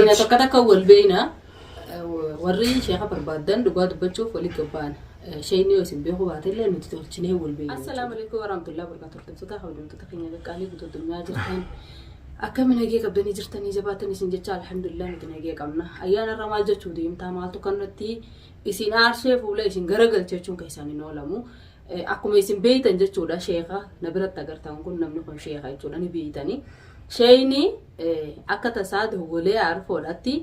Ina tokko takka wal beeyna warri sheeka barbaaddan dhugaa dubbachuuf walitti gabba'an. Sheeyni yoo isin beekuu baatellee nuti tolchinee wal beeyna. Assalaamu alaikum warahmatullahi wabarakatuh. Hordoftoota kabajamtoota keenya qaqqaalii guutuu addunyaa jirtan. Akkami nagee qabdanii jirtanii jabaatan isin jecha alhamdulillah nuti nagee qabna. Ayyaana irra maal jechuu deemtaa maaltu kanatti isin aarsee fuula isin garagalche jechuun keessaan hin oolamu. Akkuma isin beeytan jechuudha sheeka na biratti agartan kun namni kun sheeka jechuudha ni beeytanii. Sheeyni akka tasaa dawwalee arfoodhatti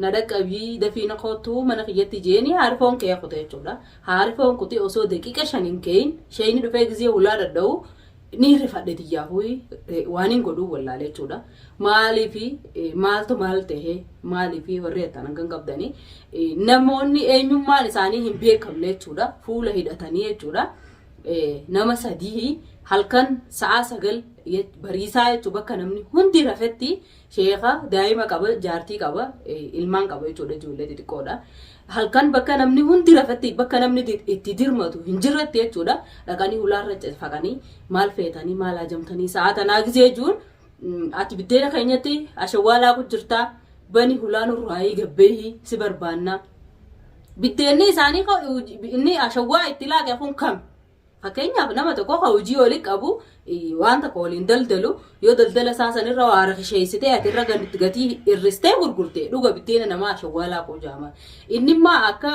na dhaqqabii dafii na koottuu mana kiyyatti jeeni harfoon kee kute jechuudha. Harfoon kute osoo daqiiqa 5 hin keeyin sheeyni dhufee gizee hulaa dhadha'u ni rifadhe tiyyaafuu waan hin godhuu wallaale jechuudha. Maaliif maaltu maal ta'e maaliif warri jettan hangan qabdanii namoonni eenyummaan isaanii hin beekamne jechuudha. Fuula hidhatanii jechuudha. Nama sadii halkan sa'a 9 bariisaa jechuun bakka namni hundi rafetti sheeka daa'ima qaba jaartii qaba ilmaan qaba jechuudha ijoollee xixiqqoodha. Halkan bakka namni hundi rafetti bakka namni itti dirmatu hin jirretti jechuudha dhaqanii hulaarra faqanii maal feetanii maal hajamtanii sa'a tanaa gizee jiruun ati biddeena keenyatti ashawwaa laaqu jirtaa bani hulaa nurraayii gabbeeyii si barbaannaa. Biddeenni isaanii inni ashawwaa itti laaqe kun kam? Fakkeenyaaf nama tokko ka hojii oli qabu waan tokko waliin daldalu yoo daldala isaa sanirra waa rakisheessitee ati irra gatii hir'istee gurgurte dhuga biddeena namaa ashawwaa laaquu jaama. Inni immoo akka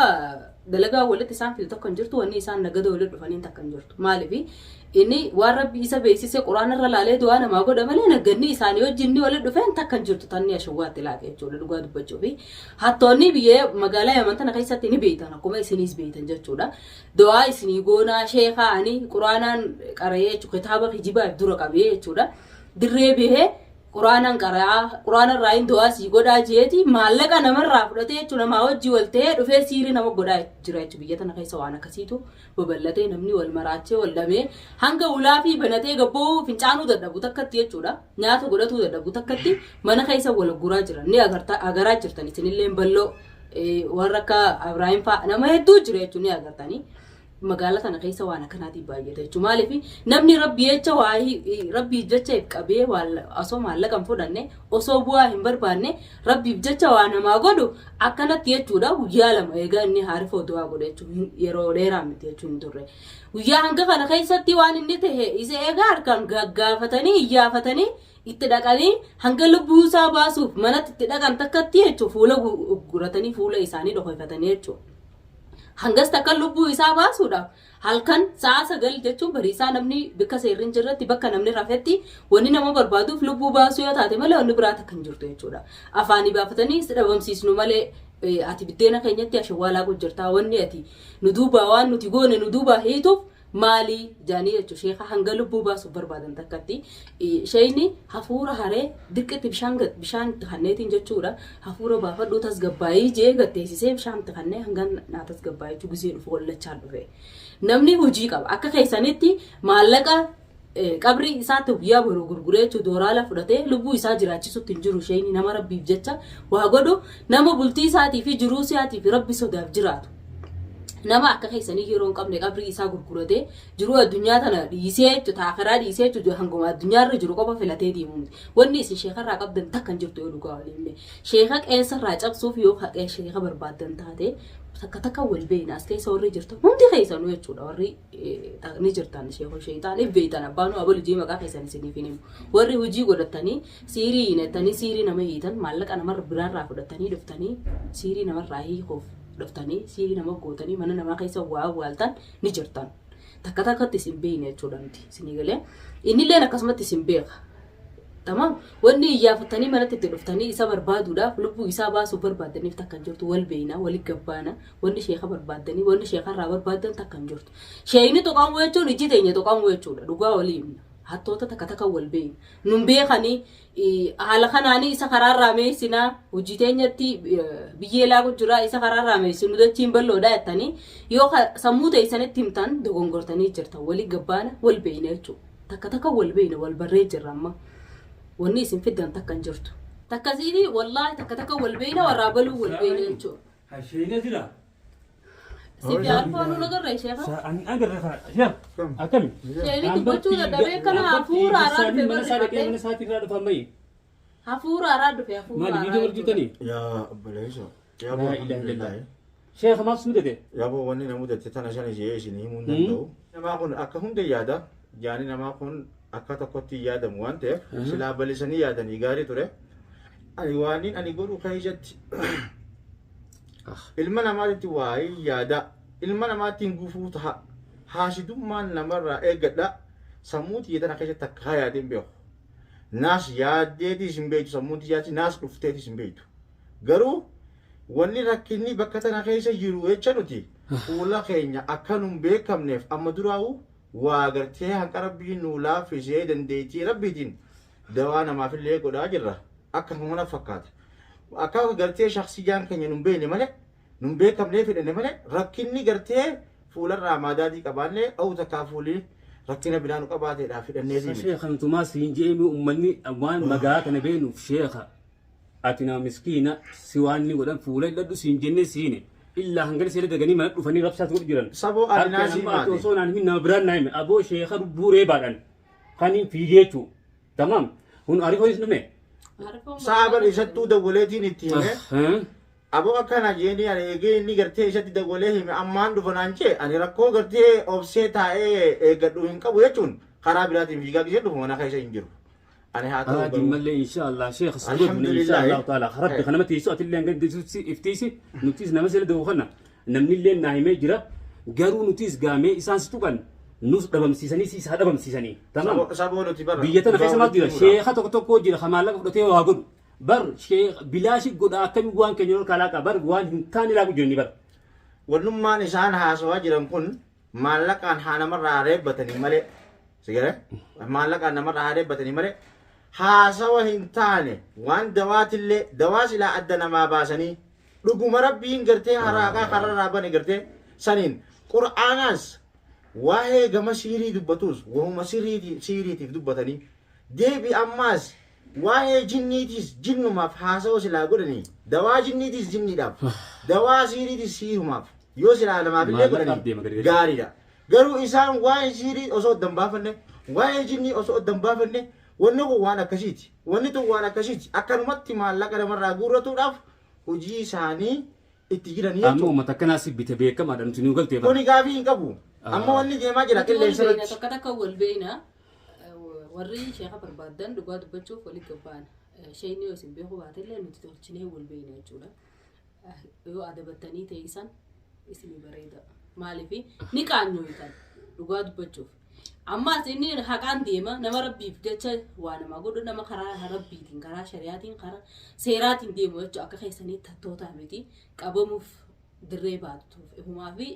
dalagaa walitti isaan fidu tokko hin jirtu wanni isaan nagada walitti dhufaniin takka hin jirtu. Maaliif inni waan rabbi isa beeksise quraana irra laalee du'aa namaa godha malee nagganni isaanii wajjin inni walitti dhufeen takka hin jirtu tanni ashawwaatti laaqe jechuudha dhugaa dubbachuufi. Hattoonni biyya magaalaa Yaman tana keessatti ni beektan akkuma isiniis beektan jechuudha. Du'aa isinii goonaa sheekaa ani quraanaan qara'ee jechuudha kitaaba kijibaaf dura qabee jechuudha. Dirree bahee quraanaan qara'aa quraana irraa hin du'aa sii godhaa jeeti maallaqa namarraa fudhatee jechuudha namaa wajji wal ta'ee dhufee siirii nama godhaa jira jechuudha biyya tana keessa waan akkasiitu babal'atee namni wal maraachee wal dhabee hanga ulaa fi banatee gabboo fincaanuu dadhabu takkatti jechuudha nyaata godhatuu dadhabu takkatti mana keessa wal guraa jiran ni agaraa jirtan isinillee balloo warra akka Abrahaam fa'a nama hedduu jira jechuun ni agartanii. Magaalaa tana keessa waan akkanaatiif baay'ata jechuudha. Maaliif namni rabbii jecha waa rabbiif jecha if qabee osoo maallaqa hin fudhanne osoo bu'aa hin barbaanne rabbiif jecha waa namaa godhu akkanatti jechuudha guyyaa lama eegaa inni haarifoo du'aa godhe jechuudha yeroo dheeraa miti jechuun hin turre. Guyyaa hanga kana keessatti waan inni ta'e isa eegaa harkaan gaggaafatanii iyyaafatanii itti dhaqanii hanga lubbuu isaa baasuuf manatti itti dhaqan takkatti jechuudha fuula guratanii fuula isaanii dhokofatanii jechuudha. Hangas takka lubbuu isaa baasuudhaaf halkan sa'a 9 jechuun bariisaa namni bakka seerri hin jirretti bakka namni rafetti wanni nama barbaaduuf lubbuu baasuu yoo taate malee wanni biraa takka hin jirtu jechuudha. Afaanii baafatanii si dhabamsiisnu malee ati biddeena keenyatti ashawwaa laaqu jirtaa wanni ati nu duubaa waan nuti goone nu duubaa hiituuf maali jaanii jechuudha. Sheeka hanga lubbuu baasuuf barbaadan takkatti sheeyni hafuura haree dirqitti bishaan bishaan itti kanneetiin jechuudha. Hafuura baafadhuu tasgabbaayii jee gatteessisee bishaan itti kannee hanga naa tasgabbaayii jechuu gisee dhufu wallachaan dhufe. Namni hojii qaba. Akka keessanitti maallaqa qabrii isaatti guyyaa boru gurguree jechuudha dooraala fudhatee lubbuu isaa jiraachisutti hin jiru sheeyni nama rabbiif jecha waa godhu nama bultii isaatii fi jiruu isaatii fi rabbi sodaaf jiraatu. Nama akka keessanii yeroo hin qabne qabrii isaa gurguratee jiruu addunyaa tana dhiisee jechuudha taakiraa dhiisee jechuudha hanguma addunyaa irra jiru qofa filatee deemu miti. Wanni isin sheekarraa qabdan takka hin jirtu yoo dhugaa waliin himne. Sheeka qeensarraa cabsuuf yoo sheeka barbaaddan taate takka takka wal beekna as keessa warri jirtan hundi keessanuu jechuudha warri ni jirtan sheekoo sheeyxaan if beektan abbaanuu abalu jee maqaa keessan isiniif hin himu. Warri hojii godhattanii siirii hiinattanii siirii nama hiitan maallaqa namarra biraarraa fudhattanii dhuftanii siirii namarraa hiikuuf dhuftanii siirii nama gootanii mana namaa keessa waa awwaaltan ni jirtan. Takka takkatti isin beekna jechuudha nuti isinii galee. Innilleen akkasumatti isin beeka. Tamaam wanni iyyaafattanii manatti itti dhuftanii isa barbaaduudhaaf lubbuu isaa baasuuf barbaaddaniif takka hin jirtu wal beekna wali gabbaana wanni sheeka barbaaddanii wanni sheekarraa barbaaddan takka hin jirtu. Sheeyni tuqamuu jechuun ijji teenya tuqamuu jechuudha dhugaa walii himna. Hattoota takka takka wal beekna. Nun beekanii haala kanaanii isa karaarraa meessinaa hojii teenyatti biyyee laaqu jira isa karaarraa meessinu dachiin bal'oodha jettanii yoo sammuu teessanitti himtan dogongortanii jirtan walii gabbaana wal beeyna jechuudha. Takka takka wal beeyna wal barree jirra amma. Wanni isin fiddan takka hin jirtu. Takkasiifi wallaahi takka takka wal beeyna warraa baluu wal beeyna jechuudha. Hasheena jira. Siif alfoo nu nagarra sheekha. An agarra kana. Sheekh akkami? Sheekni dubbachuu dadhabee kana hafuura haaraan Mana isaa dhaqee mana isaatii irraa dhufan bayi. Hafuura haaraa dhufe hafuura Maali haaraa viidiyoo jechuudha. argitanii? Yaa obboleessa. Yaa Laa boo ilaaha illallah. alhamdulillahi. Sheekha maaf si mudate? Yaa boo wanni na mudate tana shan ishee isin himuu hin danda'u. Namaa kun akka hunda yaada. Yaani namaa kun akka tokkotti hin yaadamu waan ta'eef silaa bal'isanii yaadanii gaarii ture. Ani waaniin ani godhu keessatti ilma namaatitti waa'ee yaada. Ilma namaattiin gufuu taha. Haasidummaan namarraa eeggadha. Sammuu tiyya tana keessatti takkaa yaadee hin beeku. Naas yaaddeetis hin beektu sammuun tiyyaatti naas dhufteetis hin beektu. Garuu wanni rakkinni bakka tana keessa jiru jecha nuti fuula keenya akka nun beekamneef amma duraa'u waa gartee hanqa rabbiin nuu laaffisee dandeettii rabbiitiin dawaa namaafillee godhaa jirra. Akka mana fakkaata. Akka gartee shaksiyyaan keenya nun beekne malee nun beekamnee fidhanne malee rakkinni gartee fuularraa maadaadii qabaannee dha'u takkaa fuulii rakkina biraa nu qabaateedhaa fidhanneetii miti. Sheekha nutumaa siin je'emi uummanni waan magaalaa kana beenuuf sheekha ati nama miskiina si waan ni godhan fuula hidhadhu siin jennee siine illaa hangana seera daganii mana dhufanii rabsaas godhu jiran. Saboo ani Harkeen naasii amma ati maati. osoo naan himin nama biraan naa hime aboo sheekha lubbuu reebaadhaan kaniin fiigee jechuu tamaam kun ariifoo hin dhufne. Arifoon Saaban isattuu dawwaleetiin itti hime. Aboo akkana jeeni ani eegee inni gartee isatti dawwalee hime ammaan dhufa naan jee ani rakkoo gartee obsee taa'ee eeggadhu hin qabu jechuun karaa biraatiin fiigaa gisee dhufu mana keessa hin jiru. Ani haa ta'u Adi garuu. mallee inshallah sheekh si godhu Alhamdulillah. inshallah taala rabbi kana mati isu atillee hanga dandeessutti iftiisi nutis nama sila dawu kana namni illee naa himee jira garuu nutis gaamee isaan si tuqan nus dhabamsiisanii si isaa dhabamsiisanii tamam Saboo nuti bara. biyya tana keessa maaltu jira Dhugaa walitti sheekha tokko tokko jira ka maallaqa fudhatee waa godhu bar sheekh bilaashi godha akkamii waan keenya ol kalaaqa bar waan hin taane laaqu jirani bar Wannummaan isaan haasawaa jiran kun maallaqaan haa namarraa reebbatanii malee. Sigare maallaqaan namarraa haa reebbatanii malee haasawa hin taane waan dawaatillee dawaa silaa adda namaa baasanii dhuguma rabbiin gartee haraaqaa kararraa bane gartee saniin qur'aanaas waa'ee gama siirii dubbatus wahuma siiriitiif dubbatanii deebi ammaas waa'ee jinniitiis jinnumaaf haasawa silaa godhanii dawaa jinniitiis jinniidhaaf dawaa siiriitiis siirumaaf yoo silaa namaaf illee Maallaqaaf deema godhanii gadi gadi. gaariidha. Garuu isaan waa'ee siirii osoo adda hin baafanne waa'ee jinnii osoo adda hin baafanne wanni kun waan akkasiiti. Wanni tun waan akkasiiti. Akkanumatti maallaqa namarraa guurratuudhaaf hojii isaanii itti jiranii Amma jechuudha. uummata akkanaa si bite beekamaadha nuti nu galtee bara. Kuni gaafii hin qabu. Amma wanni deemaa jira Nuti wal qilleensa beeyna irratti. tokko takka wal beeyna warri sheekha barbaaddan dhugaa dubbachuuf walitti gabba'an sheekni yoo isin beekuu baatellee nuti tolchinee wal beeyna jechuudha. Yoo adabattanii teessan isinii bareeda. Maaliif ni qaanyooytan dhugaa dubbachuuf. Ammaas inni haqaan deema nama rabbiif jecha waa namaa godhu nama karaa rabbiitiin karaa shari'aatiin karaa seeraatiin deemu jechuudha akka keessanii tattootaa miti qabamuuf dirree baatuuf ifumaa fi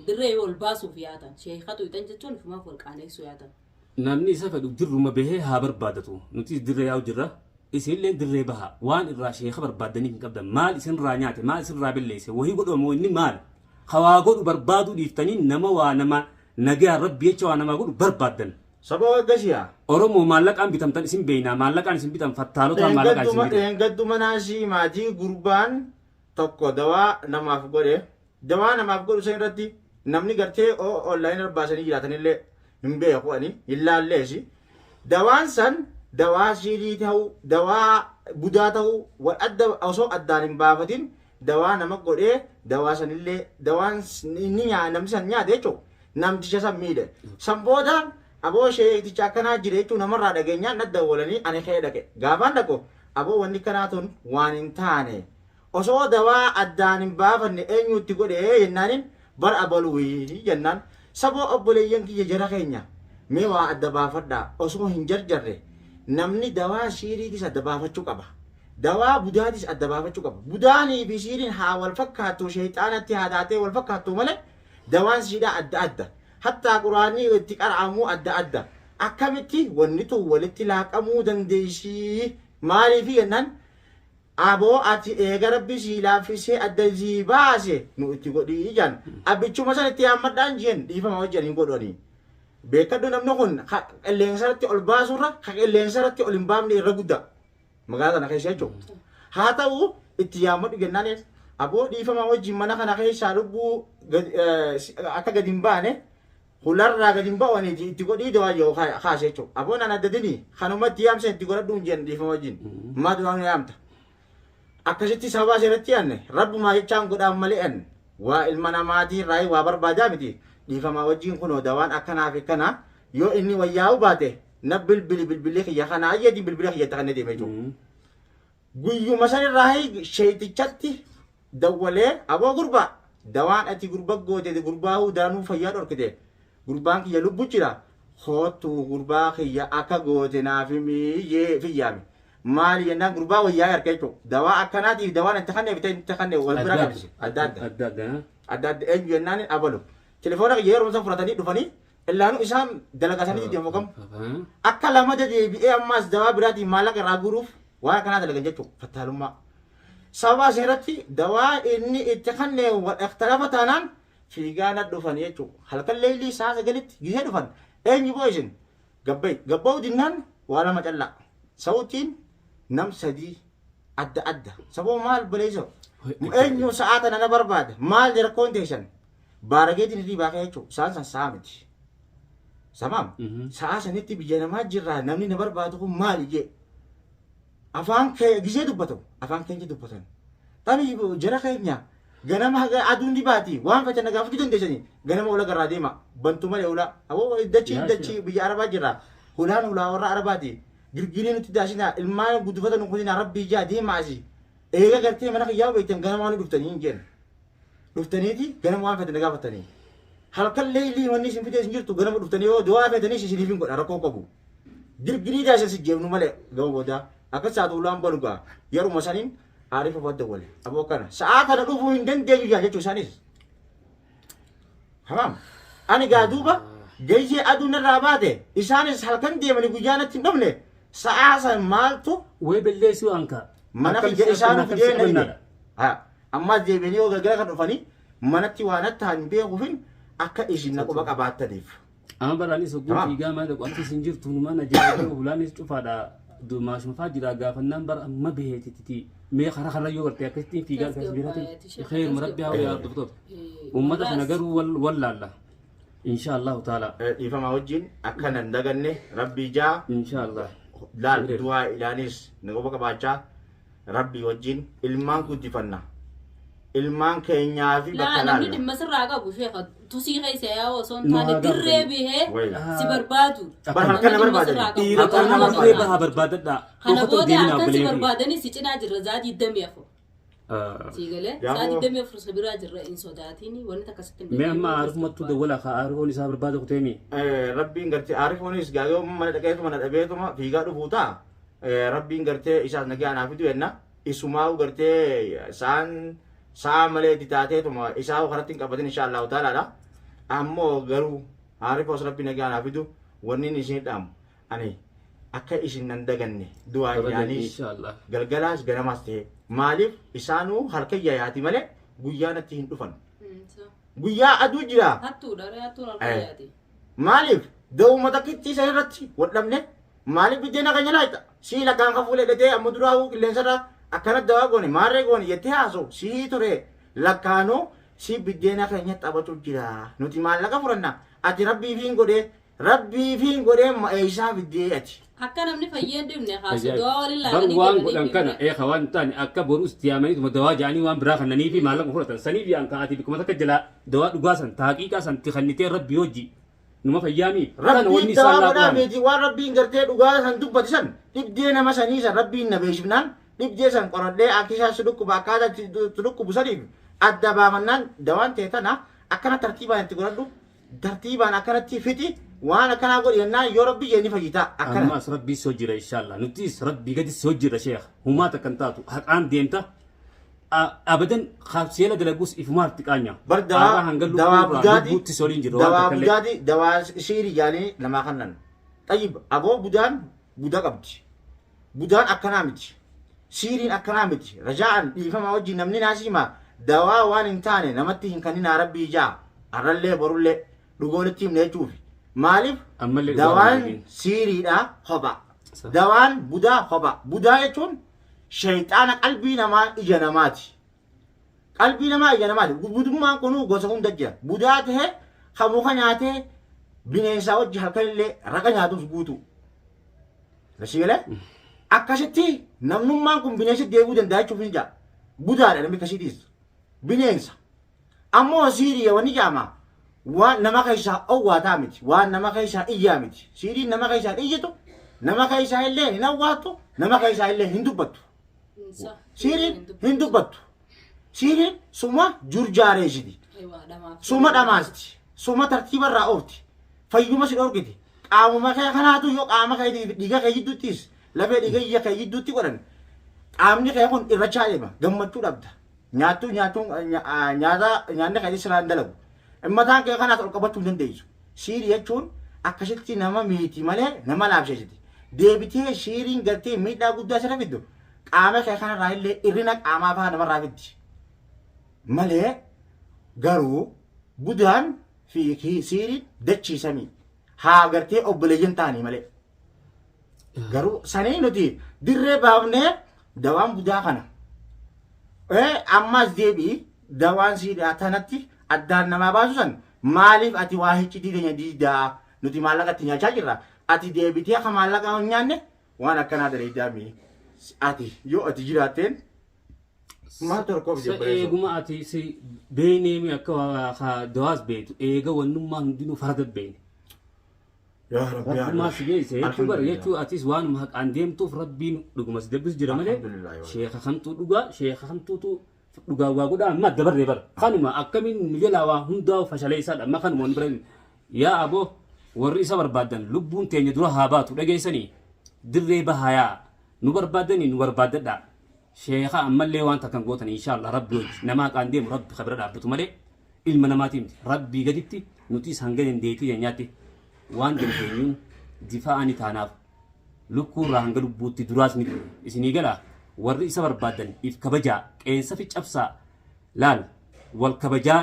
dirree ol baasuuf yaatan sheekatu ixan jechuun ifumaaf wal qaaneessuu yaatan. Namni isa fedhu dirruma bahee haa barbaadatu. Nutis dirree yaa'u jirra. Isinillee dirree baha. Waan irraa sheeka barbaaddanii hin qabdan. Maal isinirraa nyaate? Maal isinirraa balleesse? Wahii godhamu inni maal? Hawaa godhu barbaaduu dhiiftanii nama waa nama nagaa rabbi jecha waa namaa godhu barbaaddan. Sababa akkasiyaa. Oromoo maallaqaan bitamtan isin beeynaa maallaqaan isin bitan fattaalotaan maallaqaan isin bitan. Dheengadduma naasii maatii gurbaan tokko dawaa namaaf godhe dawaa namaaf godhu san irratti namni gartee onlaayinii irra baasanii jiraatanillee hin beeku ani hin laalleesi. Dawaan san dawaa siirii ta'uu dawaa budaa ta'uu wal adda osoo addaan hin baafatin dawaa nama godhee dawaa sanillee dawaan inni namni san nyaate jechuudha namticha san miidhe. San booda aboo sheekticha akkanaa jira jechuun namarraa dhageenyaan na dawwalanii ani ka'ee dhaqe. Gaafaan dhaqu aboo wanni kanaa tun waan hin taane osoo dawaa addaan hin baafanne eenyutti godhe jennaanin bar abaluwii jennaan saboo obboleeyyan kiyya jara keenya mee waa adda baafadhaa osoo hin jarjarre namni dawaa siiriitis adda baafachuu qaba. Dawaa budaatis adda baafachuu qaba. Budaanii fi siiriin haa wal fakkaattu sheexaanatti haa taatee wal fakkaattu malee dawaan siidhaa adda adda. Hattaa quraanii itti qara'amuu adda adda. Akkamitti wanni tun walitti laaqamuu dandeessii maaliifi jennaan aboo ati eega rabbi sii laaffisee adda sii baase nu itti godhii jaan abbichuma san itti yaammadhaan jeen dhiifama wajjin hin godhanii. Beekadhu namni kun qilleensa irratti ol baasurra ka qilleensa irratti ol hin baafne irra guddaa. Magaalaa kana keessa jechuudha. Haa ta'u itti yaammadhu jennaan aboo dhiifama wajjin mana kana keessaa lubbuu akka gadi hin baane Hularraa gadi hin ba'aniiti itti godhii dawaa yoo kaase jechuudha. Aboon an addadini kanumatti yaamsa itti godhadhu hin jenne dhiifama wajjin. Maa du'aa nu yaamta. Akkasitti sababaa seeratti yaanne rabbumaa jechaan godhaan malee an waa ilma namaatii irraa waa barbaadaa miti. Dhiifamaa wajjin kunoo dawaan akkanaa fi kana yoo inni wayyaa'uu baate na bilbili bilbilli kiyya kana ayyeetiin bilbila kiyya itti kannee deeme jechuudha. Guyyuma san irraa sheeytichatti dawwalee aboo gurbaa dawaan ati gurba goote gurbaahuu daranuu fayyaa dhorkite gurbaan kiyya lubbu jira koottu gurbaa kiyya akka goote naaf himii jee fiyyaame. Maali jennaan gurbaa wayyaa harka jechuudha. Dawaa akkanaatiif dawaan itti kannee bitee itti kannee wal bira qabse adda adda. Adda adda. Adda adda eenyu jennaan abalu. Telefoona kiyya yeroo isaan fudhatanii dhufanii illaanuu isaan dalagaa isaanii deemu kam akka lamada deebi'ee ammaas dawaa biraatiin maallaqa irraa guuruuf waan akkanaa dalagan jechuudha fattaalummaa. Sababa asirratti dawaa inni itti kanneen wal ikhtalafa taanaan fiigaa na dhufan jechuudha. Halkan leeylii sa'a 9tti gihee dhufan eenyu boo isin gabbai gabba'uu dinnaan waa lama callaa. Sa'utiin nam sadii adda adda. Sababa maal baleessa eenyu sa'aa tana na barbaada maal rakkoon teessan baarageetiin hirriibaa ka'e jechuudha. Sa'aan san sa'a miti. Samaam sa'aa sanitti biyya namaa jirraa namni na barbaadu kun maali jee. Afaan kee gisee dubbatamu afaan keenya dubbatan. Tabii jara keenya ganama haga aduun dibaati waan feetan na gaafachuu dandeessanii ganama ola garraa deema bantu malee ola aboo dachii dachii biyya arabaa jirra hulaan hulaa warra arabaati girgirii nutti daashinaa ilmaan guddifata nu kutinaa rabbii jaa deema asii eega gartee mana kiyyaa beektan ganama waan dhuftanii hin jenne dhuftaniiti ganama waan feetan na gaafatanii halkan leeylii wanni isin fidee isin jirtu ganama dhuftanii yoo du'aa feetanii isiniif hin godha rakkoo qabu. Girgirii daasha si jeefnu malee gama boodaa akkas saatu ulaan balu gaa yeruma saniin aarifa fadda wale aboo kana sa'aa kana dhufuu hin dandeenyu jaa jechuu isaanis. Hamaam ani gaa duuba geessee aduun irraa baate isaanis halkan deemanii guyyaa natti hin dhufne sa'aa san maaltu Way belleessuu anka. mana kiyya isaan fidee na hidhe. Ammas deebi'anii yoo galgala kan dhufanii manatti waan akka hin beekuufin akka isin na quba qabaattaniif. Amma baraanis hogguu Tamam. fiigaa maal dhaqu achi isin jirtu numaan ajaa'iba hulaanis cufaadha. Maashumfaa jira gaafannaan bara amma baheetiti mee karaa karaa yoo gartee akkasittiin fiigaa akkas biraatti khayr rabbi haa yaa hordoftoota. Uummata kana garuu wal wallaalla. Insha Allahu taala. Dhiifama wajjin akka nan daganne rabbii jaa Insha Allah. laal du'aa ilaanis na quba qabaachaa rabbii wajjin ilmaan guddifanna. Ilmaan keenyaa fi bakka Laa namni laalla. dhimma sirraa qabu sheekha tusii keessa yaa'u osoo hin Nu taane haa dirree gaafatani. bihee Wayla. si barbaadu. Bar halkan na Namni dhimma barbaadani. sirraa qabu. Dhiira Halkan na Nama qalama barbaadani. dirree bahaa barbaadadha. Kana Dhokatoo booda deeminaa halkan si obboleeyyan. barbaadanii si cinaa jirra za'a 24. Sii galee Yaa sa'a moo. 24 si biraa jirra hin sodaatiin wanni takka sitti hin Mee amma dhaga'amin. aarifumattuu dawwala kaa aarifoon isaa barbaada kuteemi. Rabbiin gartee aarifoonis gaagee mana dhaqeetuma na dhabeetuma fiigaa dhufuu ta'a. Rabbiin gartee isaas nagaa naa fidu jenna. Isumaa'u gartee sa'aan sa'a malee itti taateetuma isaa karatti hin qabatin insha Allahu taalaadha. Ammoo garuu aarifoos rabbi nagaa naa fidu wanni inni isin dhaamu ani akka isin nan daganne du'aa Abadan ilaaniis insha Allah. galgalaas ganamaas ta'e maaliif isaanuu halkan yayaati malee guyyaa natti hin dhufan. Guyyaa aduu jira. Hattuudha ree hattuun halkan yaati. Maaliif da'uma takkitti isa irratti wal dhabne maaliif biddeena keenya laayita sii lakkaan kan fuula hidhatee amma duraa'uu qilleensarraa akkana dawaa goone maarree goone jettee haasa'u sii ture lakkaanuu si biddeena keenya taphatu jira nuti maallaqa furanna ati rabbiifiin godhee rabbiifiin godhee eessaa fiddee ati. Akka namni fayyee hin dhibne haasu dawaa waliin Bar laaqanii waan kennanii godhan fi kana eeka waan hin taane akka borus tiyaamaniituma dawaa ja'anii waan biraa kannanii fi maallaqa fudhatan saniif yaan ka'aati bikkuma takka jalaa dawaa dhugaa san taaqiiqaa san tikannitee rabbi hojii numa fayyaamii kana wanni Rabbiin isaan dawaa godhaa laaquudhaan miti waan rabbiin gartee dhugaa san dubbate san dhibdee nama sanii san rabbiin na beeksifnaan dhibdee san qoradhee akka isaan si dhukkuba akkaataa itti si dhukkubu saniif adda baafannaan dawaan ta'e tana akkana tartiibaan itti godhadhu tartiibaan akkanatti fixi waan akkanaa godhi jennaan yoo rabbi jee ni fayyita akkana. Ammas rabbii si hojjira inshallah nutis rabbii gadi si hojjira sheekh humaa takka hin taatu haqaan deemta abadan seela dalagus ifumaatti qaanya Bar Har'a hanga dawaa dawaa lubbuu irraa budaati lubbuutti si waliin jirra waan dawaa takka illee. budaati dawaa siiri jaanii namaa kannan. Xayyib aboo budaan buda qabdi. Budaan akkanaa miti. Siiriin akkanaa miti. Rajaa'an dhiifamaa wajjin namni naasii dawaa waan hin taane namatti hin kanninaa rabbii jaa. Har'allee borullee dhugoonitti himne jechuufi. Maaliif Ammallee dhugaa dawaan waliin. siiriidha kopha. Dawaan budaa kopha. Budaa jechuun shayxaana qalbii namaa ija namaati. Qalbii namaa ija namaati. Budummaan kunuu gosa hunda jira. Budaa ta'e kan muka nyaatee Bineensaa wajji halkan illee raqa nyaatuuf guutu. Si galee? Akkasitti namnummaan kun bineensi deebi'uu danda'a jechuuf hin jaa. Budaadha namni akkasiitiis. Bineensa. Ammoo siirii wanni jaama waan nama keessaa owwaataa miti. Waan nama keessaa iyyaa miti. Siiriin nama keessaa hin iyyitu, nama keessaa illee hin awwaattu, nama keessaa illee hin dubbattu. Siiriin hin dubbattu. Siiriin suma jurjaareessiti. Suma dhamaasti. Suma tartiiba irraa oofti. Fayyuma si dhorkiti. Qaamuma kee kanaatu yoo qaama kee dhiiga kee jidduuttis lafee dhiiga ija kee jidduutti godhan qaamni kee kun irrachaa deema. Gammachuu dhabda. Nyaattuu nyaattuun nyaata nyaanni kee sirraa hin dalagu. Mataan kee kanaas ol qabachuu hin dandeessu. Siirii jechuun akkasitti nama miiti malee nama laabsheessiti. Deebitee siiriin gartee miidhaa guddaa sirra fiddu qaama kee kanarraa illee irrina qaamaa fa'aa namarraa fiddi. Malee garuu budaan fi siiriin dachii samii haa gartee obboleeyyan ta'anii malee. Garuu sanii nuti dirree baafnee dawaan budaa kana. Ammas deebi'i dawaan siidhaa tanatti addaan namaa baasu san maaliif ati waa hiccitii teenya diidaa nuti maallaqa itti nyaachaa jirra ati deebitee akka maallaqa hin nyaanne waan akkanaa daleeydaa mii ati yoo ati jiraatteen maal torkoof Sa eeguma ati si beeyneemi akka waa ka dawaas beeytu eega wannummaa hundinuu farada beeyne. Yaa Rabbi yaa Rabbumaa Allah. si geesse jechuu bara Alhamdulillah. jechuu atis waanuma haqaan deemtuuf rabbiin dhuguma si debbisu jira malee Alhamdulillah, wallahi. sheeka kamtuu dhugaa sheeka kamtuutu dhugaa waa godhaa amma dabarree bara kanuma akkamiin nu jalaa waa hundaa fashaleessaadha amma kanuma wanni bira yaa aboo warri isa barbaadan lubbuun teenya dura haa baatu dhageessanii dirree bahayaa nu barbaadanii nu barbaaddadhaa sheeka ammallee waan takkan gootan inshaallah rabbi wajji nama haqaan deemu rabbi kabira dhaabbatu malee ilma namaatii miti rabbii gaditti nutis hanga dandeettii teenyaatti waan dandeenyuun difaa'a ni taanaaf lukkuu irraa hanga lubbuutti duraas ni duune isinii galaa warri isa barbaaddan if kabajaa qeensa fi cabsaa laal wal kabajaa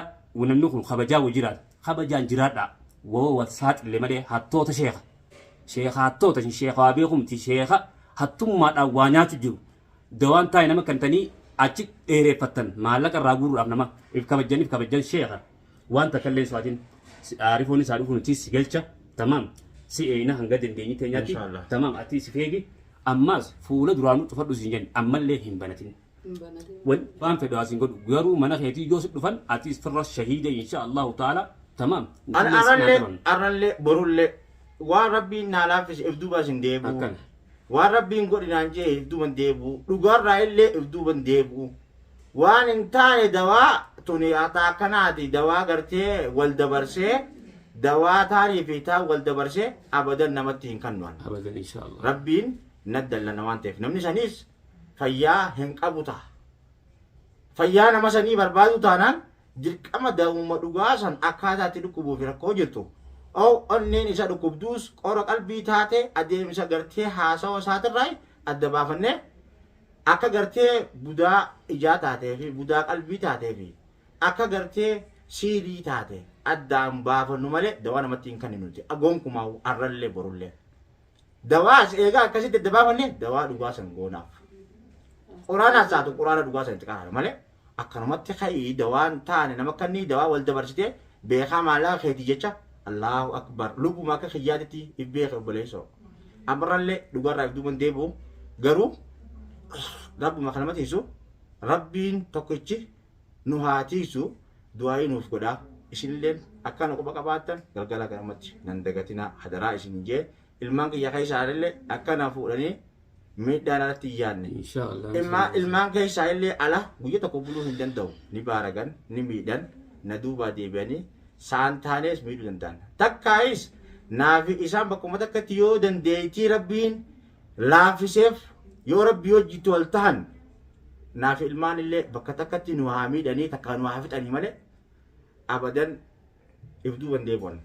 namni kun kabajaa wa jiraata kabajaan jiraadhaa woo wal saaxille malee hattoota sheeka sheeka hattoota sheeka waa beeku miti sheeka hattummaadhaan waa nyaachu jiru Dawaan taa'e nama kantanii achi dheereeffattan maallaqa irraa guuruudhaaf nama if kabajjan if kabajjan sheekha waan takka illee hin sodaatin aarifoon isaa dhufu nuti si galcha tamaam si eeyna hanga dandeenyi teenyaatti Inshaallah. tamaam ati si feegi ammaas fuula duraanuu cufadhu siin jenne ammallee hin banatin. Hin banatin. Wan waan fedhu asiin godhu garuu mana keetii yoo si dhufan atis firra shahiida insha Allahu ta'ala tamaam. An arrallee arrallee borullee waan rabbiin naa laaffise if duuba isin deebi'u. Akkana. Waan rabbiin godhi naan jee if duuban deebi'u. Dhugaarraa illee if duuban deebi'u. Waan hin taane dawaa tuni ata akkanaati dawaa gartee wal dabarsee dawaa taanii fi taan wal dabarsee abadan namatti hin kannu an. Abadan insha Allah. Rabbiin na dallana waan ta'eef namni saniis fayyaa hin qabu ta'a. Fayyaa nama sanii barbaadu taanaan dirqama dawuma dhugaa san akkaataa itti dhukkubuu fi rakkoo jirtu ow onneen isa dhukkubduus qora qalbii taate adeemsa gartee haasawa isaatirraa adda baafannee akka gartee budaa ijaa taatee fi budaa qalbii taatee fi akka gartee siilii taate addaan baafannu malee dawaa namatti hin kenninuti gonkumaa arrallee borullee. Dawaas eegaa akkasitti adda baafanne dawaa dhugaa san goonaaf. Quraanaas taatu quraana dhugaa san itti qaraana malee akkanumatti ka'ii dawaan taane nama kannii dawaa wal dabarsitee beekaa maallaqa keetii jecha Allahu akbar lubbuma akka kiyyaatitti if beeke obboleessoo. Ammarrallee dhugaarraa if duuban deebi'u garuu rabbuma kana tiisu rabbiin tokkichi nu haa tiisu du'aayii nuuf godhaa isinilleen akkana quba qabaattan galgala kanamatti nan dagatinaa hadaraa isin jee ilmaan kiyya keessaa illee akkana fuudhanii miidhaan alatti hin yaadne. Inshallah. Ilmaa ilmaan keessaa illee ala guyya tokko buluu hin danda'u. Ni baaragan, ni miidhan, na duubaa deebi'anii saan taanees miidhuu danda'an. Takkaayis naafi isaan bakkuma takkatti yoo dandeettii rabbiin laaffiseef yoo rabbii hojjitti wal tahan naafi ilmaan illee bakka takkatti nu haa miidhanii takkaa nu haa fixanii malee abadan if duuban deebi'an.